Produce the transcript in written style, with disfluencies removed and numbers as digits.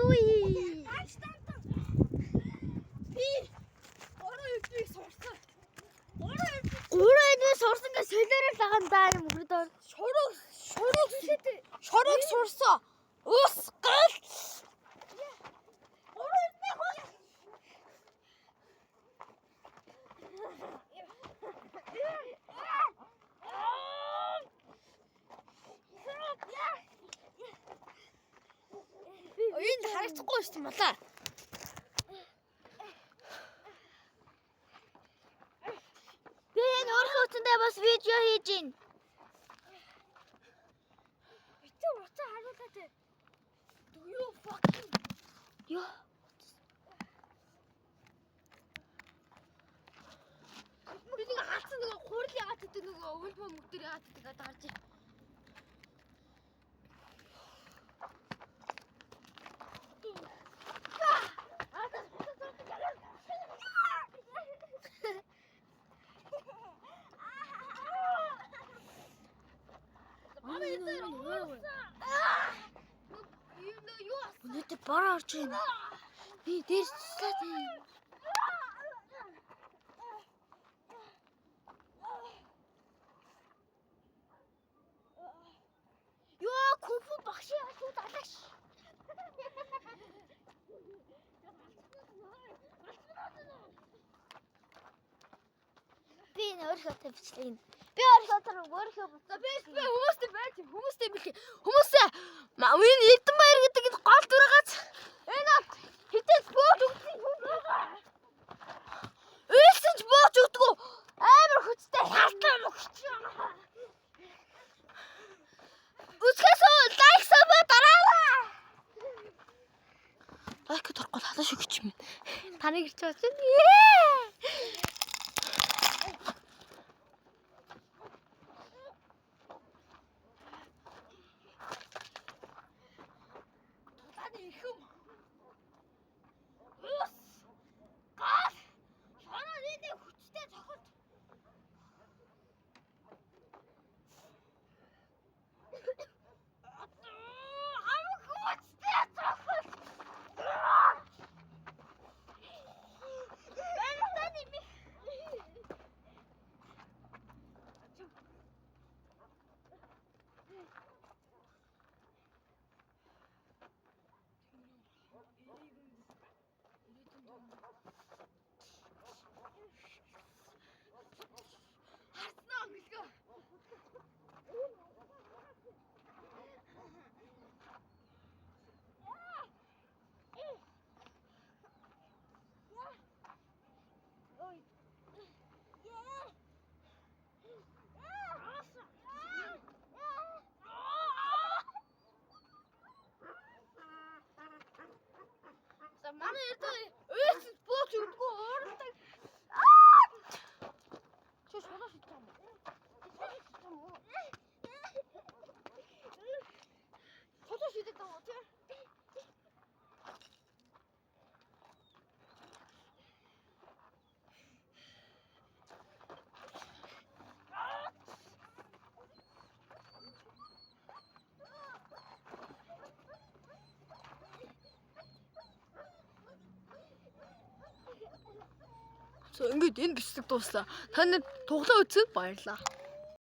Do it. Би гурван өдрийг сурсан. Гурван өдөр Гурван өдөр сурсан гэж солиорол байгаа юм даа юм өгдөө. шуруу шуруу шурууг сурсан. Ус гал. Гурван өдрийн хол. Энд харагдахгүй шүү дээ малаа. Би энэ өөрийнхөө утсандаа бас видео хийж гин. Битүү уцаа харуулаа те. Do you fucking Йоо. Би нэг алдсан нөгөө хурл яагаад гэдэг нөгөө өвөл мөг дээр яагаад гэдэг одоо гарч ир. Өнөөдөр бор орж байна. Би дээр туслаад байна. Йоо, кунфу багш яа далаач. Би энэ өөрийнхөө тавьчлаа. Би өөрийнхөө тэр өөрийнхөө За би би хүмүүстэй байж хүмүүстэй бэлээ. Хүмүүсээ энэ Эрдэнэбаяр гэдэг энэ гол дүргац энэ хитээс бууж өгдөг. Уйлсан ч бууж өгдөг. Амар хүчтэй хялтаа мөгч. Үзэхээс like sub дараарай. Лайк дарахгүй халаа шиг юм. Таныг ирч байгаа чинь. Тулааны ихэм. Ус. Гал. Шоноо нийтээ хүчтэй цохолт. Ам хүчтэй цохолт. Таны би Харснаа өнгөлгөө. За манай эрдэнэ уйлсан бууч өгдөггүй ууралдаг. Чи шунаа шидэж байгаа юм уу? Шунаа шидэж байгаа юм уу? Шунаа шидэж байгаа юм уу чи? За ингээд энэ бичлэг дууслаа. Та нар туглаа үзсэн баярлаа.